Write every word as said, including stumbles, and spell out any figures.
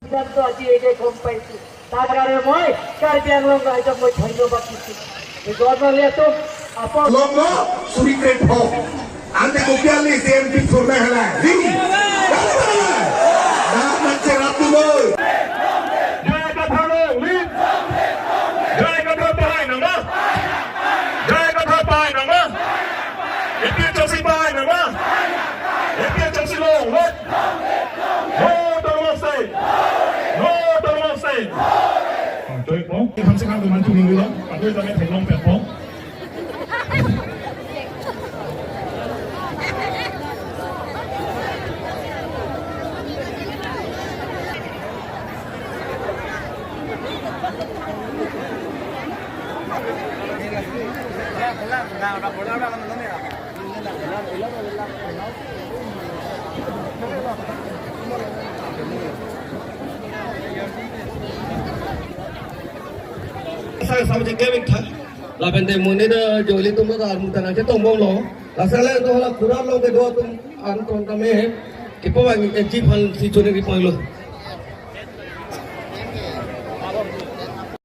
Siddhanto aji ege gom paisi. Ta karone moi Karbi Anglong raijok moi dhonyobad disi. Ei governor atum apot longlo suri kre pho. Ante kopi ale C M P surna hala. Ri. Dah nanche ratu moi. J I Kathar longle. J I Kathar pahai nang ma. J I Kathar pahai nang ma. A P H L C pahai nang ma. A P H L C longle. No to democracy. No to democracy. Choi po. Kam se kam to man tu ninglo. Patoi tame theklong pet po. Sa sa je kevek tha. Lapen te monit, eh, joli tum ta mutan ke tongbomlo. Laso le to hala kuram lo kedo atum an ton tame. Kipu bang, eh, ji phan si chuni ri panglo.